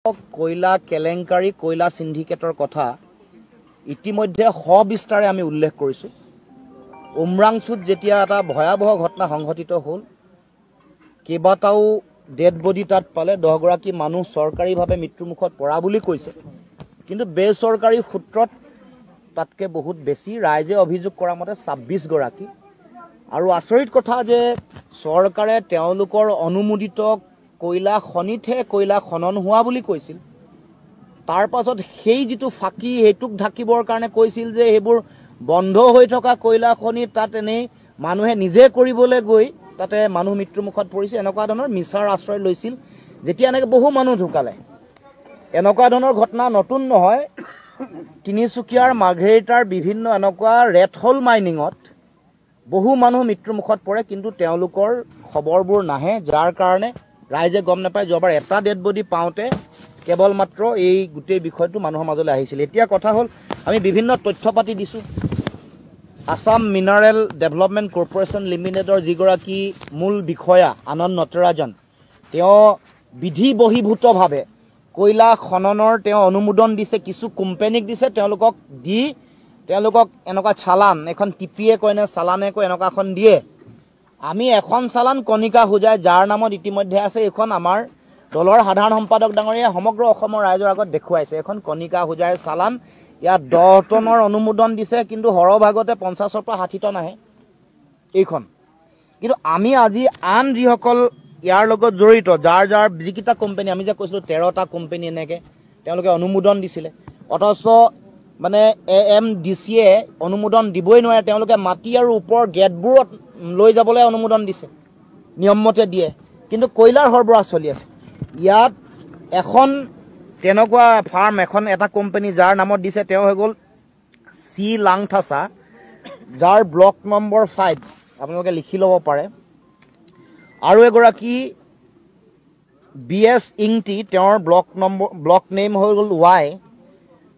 কয়লা কেলেংকাৰী, কয়লা চিণ্ডিকেটৰ কথা ইতিমধ্যে সবিস্তাৰে আমি উল্লেখ কৰিছোঁ। উমৰাংচুত যেতিয়া এটা ভয়াৱহ ঘটনা সংঘটিত হ'ল, কেইবাটাও ডেড বডি তাত পালে, 10গৰাকী মানুহ চৰকাৰীভাৱে মৃত্যুমুখত পৰা বুলি কৈছে, কিন্তু বেচৰকাৰী সূত্ৰত তাতকৈ বহুত বেছি ৰাইজে অভিযোগ কৰা মতে 26গৰাকী। আৰু আচৰিত কথা যে চৰকাৰে তেওঁলোকৰ অনুমোদিত কয়লা খনিতহে কয়লা খনন হোৱা বুলি কৈছিল, তাৰ পাছত সেই যিটো ফাঁকি সেইটোক ঢাকিবৰ কাৰণে কৈছিল যে সেইবোৰ বন্ধ হৈ থকা কয়লা খনি তাত এনেই মানুহে নিজে কৰিবলৈ গৈ তাতে মানুহ মৃত্যুমুখত পৰিছে, এনেকুৱা ধৰণৰ মিছাৰ আশ্ৰয় লৈছিল। যেতিয়া এনেকৈ বহু মানুহ ঢুকালে, এনেকুৱা ধৰণৰ ঘটনা নতুন নহয়। তিনিচুকীয়াৰ মাৰ্ঘেৰিটাৰ বিভিন্ন এনেকুৱা ৰেট হোল মাইনিঙত বহু মানুহ মৃত্যুমুখত পৰে, কিন্তু তেওঁলোকৰ খবৰবোৰ নাহে, যাৰ কাৰণে ৰাইজে গম নাপায়। যোৱাবাৰ এটা ডেড বডি পাওঁতে কেৱল মাত্ৰ এই গোটেই বিষয়টো মানুহৰ মাজলৈ আহিছিল। এতিয়া কথা হ'ল, আমি বিভিন্ন তথ্য পাতি দিছোঁ। আছাম মিনাৰেল ডেভেলপমেণ্ট কৰ্পৰেশ্যন লিমিটেডৰ যিগৰাকী মূল বিষয়া আনন্দ নটৰাজন, তেওঁ বিধি বহিৰ্ভূতভাৱে কয়লা খননৰ তেওঁ অনুমোদন দিছে, কিছু কোম্পেনীক দিছে, তেওঁলোকক দি তেওঁলোকক এনেকুৱা চালান এখন টিপিয়ে কয় নে চালানে কয় এনেকুৱা এখন দিয়ে। আমি এখন চালান কণিকা হোজাই যাৰ নামত ইতিমধ্যে আছে, এইখন আমাৰ দলৰ সাধাৰণ সম্পাদক ডাঙৰীয়াই সমগ্ৰ অসমৰ ৰাইজৰ আগত দেখুৱাইছে। এখন কণিকা হোজাইৰ চালান, ইয়াত 10 টনৰ অনুমোদন দিছে, কিন্তু সৰহভাগতে 50ৰ পৰা 60 টন আহে এইখন। কিন্তু আমি আজি আন যিসকল ইয়াৰ লগত জড়িত, যাৰ যাৰ যিকেইটা কোম্পানী, আমি যে কৈছিলোঁ 13টা কোম্পানী এনেকৈ তেওঁলোকে অনুমোদন দিছিলে, অথচ মানে AMDC এ অনুমোদন দিবই নোৱাৰে, তেওঁলোকে মাটি আৰু ওপৰৰ গেটবোৰত লৈ যাবলৈ অনুমোদন দিছে, নিয়মমতে দিয়ে, কিন্তু কয়লাৰ সৰবৰাহ চলি আছে। ইয়াত এখন তেনেকুৱা ফাৰ্ম এখন এটা কোম্পানী যাৰ নামত দিছে, তেওঁ হৈ গ'ল চি লাংথাচা, যাৰ ব্লক নম্বৰ 5, আপোনালোকে লিখি ল'ব পাৰে। আৰু এগৰাকী বি এছ ইংটি, তেওঁৰ ব্লক নেম হৈ গ'ল ৱাই।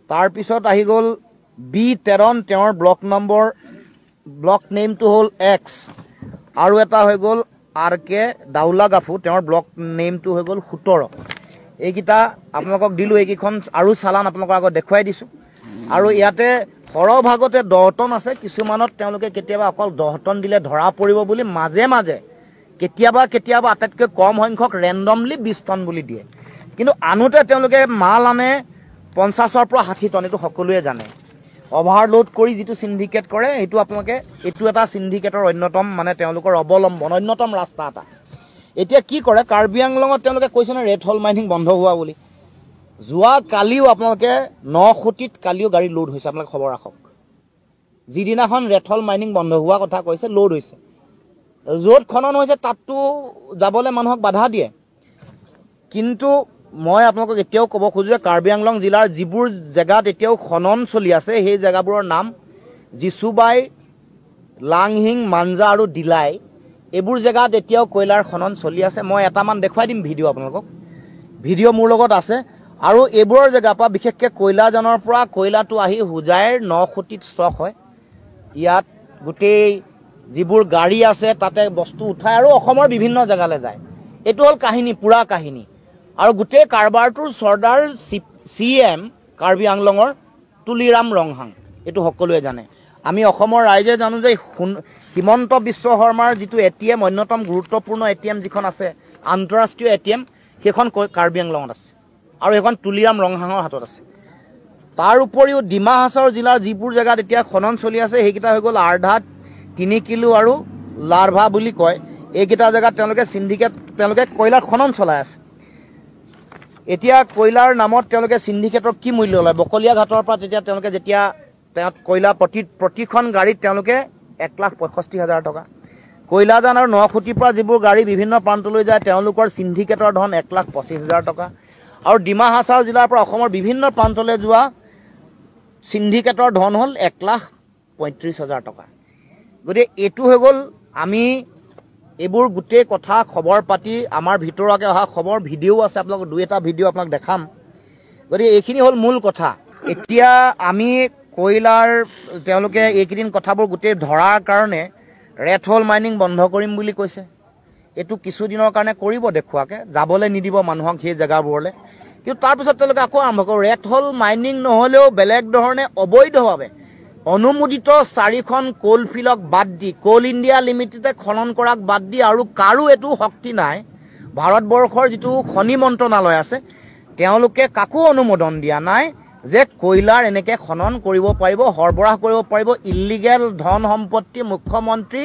তাৰপিছত আহি গ'ল বি টেৰন, তেওঁৰ ব্লক নেমটো হ'ল এক্স। আৰু এটা হৈ গ'ল আৰ কে দাউলাগাফু, তেওঁৰ ব্লক নেমটো হৈ গ'ল 17। এইকেইটা আপোনালোকক দিলোঁ, এইকেইখন আৰু চালান আপোনালোকৰ আগত দেখুৱাই দিছোঁ। আৰু ইয়াতে সৰহভাগতে 10 টন আছে, কিছুমানত তেওঁলোকে কেতিয়াবা অকল 10 টন দিলে ধৰা পৰিব বুলি মাজে মাজে কেতিয়াবা কেতিয়াবা আটাইতকৈ কম সংখ্যক ৰেণ্ডমলি 20 টন বুলি দিয়ে, কিন্তু আনোতে তেওঁলোকে মাল আনে 50ৰ পৰা 60 টন, এইটো সকলোৱে জানে। অভাৰলোড কৰি যিটো চিণ্ডিকেট কৰে, সেইটো আপোনালোকে এইটো এটা চিণ্ডিকেটৰ অন্যতম মানে তেওঁলোকৰ অৱলম্বন, অন্যতম ৰাস্তা এটা। এতিয়া কি কৰে, কাৰ্বি আংলঙত তেওঁলোকে কৈছে নহয় ৰেড হল মাইনিং বন্ধ হোৱা বুলি। যোৱা কালিও আপোনালোকে 9খুঁটিত কালিও গাড়ী লোড হৈছে, আপোনালোকে খবৰ ৰাখক। যিদিনাখন ৰেড হল মাইনিং বন্ধ হোৱা কথা কৈছে লোড হৈছে, য'ত খনন হৈছে তাততো যাবলৈ মানুহক বাধা দিয়ে। কিন্তু মই আপোনালোকক এতিয়াও ক'ব খোজোঁ যে কাৰ্বি আংলং জিলাৰ যিবোৰ জেগাত এতিয়াও খনন চলি আছে, সেই জেগাবোৰৰ নাম জিচুবাই, লাংহিং, মাঞ্জা আৰু দিলাই, এইবোৰ জেগাত এতিয়াও কয়লাৰ খনন চলি আছে। মই এটামান দেখুৱাই দিম ভিডিঅ' আপোনালোকক, ভিডিঅ' মোৰ লগত আছে। আৰু এইবোৰৰ জেগাৰ পৰা বিশেষকৈ কয়লাজানৰ পৰা কয়লাটো আহি হোজাইৰ 9খুঁটিত ষ্টক হয়। ইয়াত গোটেই যিবোৰ গাড়ী আছে তাতে বস্তু উঠাই আৰু অসমৰ বিভিন্ন জেগালৈ যায়। এইটো হ'ল কাহিনী, পূৰা কাহিনী। আৰু গোটেই কাৰবাৰটোৰ চৰ্দাৰ চি এম কাৰ্বি আংলঙৰ তুলিৰাম ৰংহাং, এইটো সকলোৱে জানে। আমি অসমৰ ৰাইজে জানো যে হিমন্ত বিশ্ব শৰ্মাৰ যিটো ATM, অন্যতম গুৰুত্বপূৰ্ণ ATM যিখন আছে, আন্তঃৰাষ্ট্ৰীয় ATM, সেইখন কাৰ্বি আংলঙত আছে আৰু সেইখন তুলিৰাম ৰংহাঙৰ হাতত আছে। তাৰ উপৰিও ডিমা হাছাও জিলাৰ যিবোৰ জেগাত এতিয়া খনন চলি আছে, সেইকেইটা হৈ গ'ল আৰ্ধাত, 3 কিলো আৰু লাৰ্ভা বুলি কয়। এইকেইটা জেগাত তেওঁলোকে চিণ্ডিকেট, তেওঁলোকে কয়লাৰ খনন চলাই আছে। এতিয়া কয়লাৰ নামত তেওঁলোকে চিণ্ডিকেটৰ কি মূল্য লয়, বকলীয়া ঘাটৰ পৰা তেতিয়া তেওঁলোকে যেতিয়া তেওঁ কয়লা প্ৰতিখন গাড়ীত তেওঁলোকে 1,65,000 টকা, কয়লাজান আৰু 9খুঁটিৰ পৰা যিবোৰ গাড়ী বিভিন্ন প্ৰান্তলৈ যায় তেওঁলোকৰ চিণ্ডিকেটৰ ধন 1,25,000 টকা, আৰু ডিমা হাছাও জিলাৰ পৰা অসমৰ বিভিন্ন প্ৰান্তলৈ যোৱা চিণ্ডিকেটৰ ধন হ'ল 1,35,000 টকা। গতিকে এইটো হৈ গ'ল। আমি এইবোৰ গোটেই কথা খবৰ পাতি আমাৰ ভিতৰুৱাকৈ অহা খবৰ, ভিডিঅ'ও আছে, আপোনালোক দুই এটা ভিডিঅ' আপোনাক দেখাম। গতিকে এইখিনি হ'ল মূল কথা। এতিয়া আমি কয়লাৰ তেওঁলোকে এইকেইদিন কথাবোৰ গোটেই ধৰাৰ কাৰণে ৰেট হোল মাইনিং বন্ধ কৰিম বুলি কৈছে। এইটো কিছুদিনৰ কাৰণে কৰিব দেখুৱাকৈ, যাবলৈ নিদিব মানুহক সেই জেগাবোৰলৈ। কিন্তু তাৰপিছত তেওঁলোকে আকৌ আৰম্ভ কৰে। ৰেট হল মাইনিং নহ'লেও বেলেগ ধৰণে অবৈধভাৱে অনুমোদিত 4খন কোল ফিল্ডক বাদ দি, কোল ইণ্ডিয়া লিমিটেডে খনন কৰাক বাদ দি আৰু কাৰো এইটো শক্তি নাই। ভাৰতবৰ্ষৰ যিটো খনি মন্ত্ৰণালয় আছে, তেওঁলোকে কাকো অনুমোদন দিয়া নাই যে কয়লাৰ এনেকৈ খনন কৰিব পাৰিব, সৰবৰাহ কৰিব পাৰিব। ইলিগেল ধন সম্পত্তি মুখ্যমন্ত্ৰী,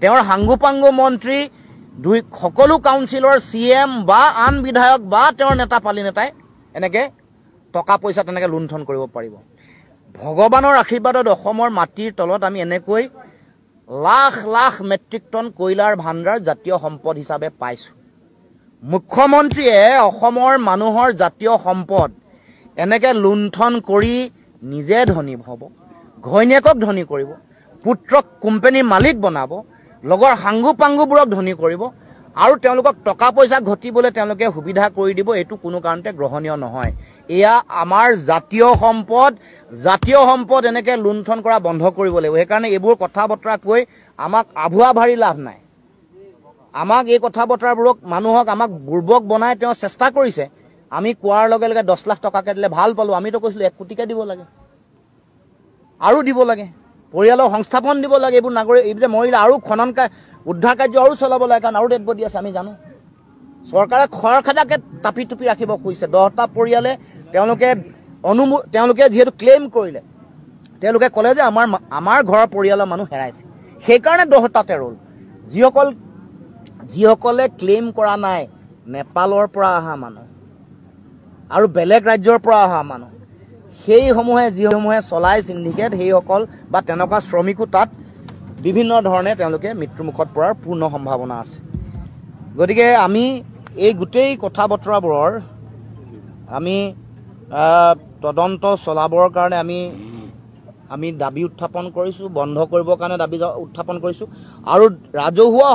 তেওঁৰ সাংগু-পাংগু মন্ত্ৰী, দুই সকলো কাউন্সিলৰ, চি এম বা আন বিধায়ক বা তেওঁৰ নেতা পালি নেতাই এনেকৈ টকা পইচা তেনেকৈ লুণ্ঠন কৰিব পাৰিব। ভগৱানৰ আশীৰ্বাদত অসমৰ মাটিৰ তলত আমি এনেকৈ লাখ লাখ মেট্ৰিক টন কয়লাৰ ভাণ্ডাৰ জাতীয় সম্পদ হিচাপে পাইছোঁ। মুখ্যমন্ত্ৰীয়ে অসমৰ মানুহৰ জাতীয় সম্পদ এনেকৈ লুণ্ঠন কৰি নিজে ধনী হ'ব, ঘৈণীয়েকক ধনী কৰিব, পুত্ৰক কোম্পানীৰ মালিক বনাব, লগৰ সাংগু পাংগুবোৰক ধনী কৰিব আৰু তেওঁলোকক টকা পইচা ঘটিবলৈ তেওঁলোকে সুবিধা কৰি দিব, এইটো কোনো কাৰণতে গ্ৰহণীয় নহয়। এয়া আমাৰ জাতীয় সম্পদ, জাতীয় সম্পদ এনেকৈ লুণ্ঠন কৰা বন্ধ কৰিব লাগিব। সেইকাৰণে এইবোৰ কথা বতৰা কৈ আমাক আভুৱা ভাৰি লাভ নাই। আমাক এই কথা বতৰাবোৰক মানুহক আমাক বুৰ্বক বনাই তেওঁ চেষ্টা কৰিছে। আমি কোৱাৰ লগে লগে 10 লাখ টকাকৈ দিলে ভাল পালোঁ, আমিতো কৈছিলোঁ 1 কোটিকে দিব লাগে আৰু দিব লাগে, পৰিয়ালক সংস্থাপন দিব লাগে। এইবোৰ নাগৰিক এই যে মৰিলে আৰু খনন উদ্ধাৰ কাৰ্য আৰু চলাব লাগে, কাৰণ আৰু ডেড বডি আছে আমি জানো। চৰকাৰে খৰখেদাকৈ টাপি টুপি ৰাখিব খুজিছে। 10টা পৰিয়ালে তেওঁলোকে যিহেতু ক্লেইম কৰিলে, তেওঁলোকে ক'লে যে আমাৰ ঘৰৰ পৰিয়ালৰ মানুহ হেৰাইছে, সেইকাৰণে 10টাতে ৰ'ল। যিসকলে ক্লেইম কৰা নাই, নেপালৰ পৰা অহা মানুহ আৰু বেলেগ ৰাজ্যৰ পৰা অহা মানুহ, সেইসমূহে যিসমূহে চলাই চিণ্ডিকেট, সেইসকল বা তেনেকুৱা শ্ৰমিকো তাত বিভিন্ন ধৰণে তেওঁলোকে মৃত্যুমুখত পৰাৰ পূৰ্ণ সম্ভাৱনা আছে। গতিকে আমি এই গোটেই কথা বতৰাবোৰৰ আমি তদন্ত চলাবৰ কাৰণে আমি দাবী উত্থাপন কৰিছোঁ, বন্ধ কৰিবৰ কাৰণে দাবী উত্থাপন কৰিছোঁ আৰু ৰাজহুৱা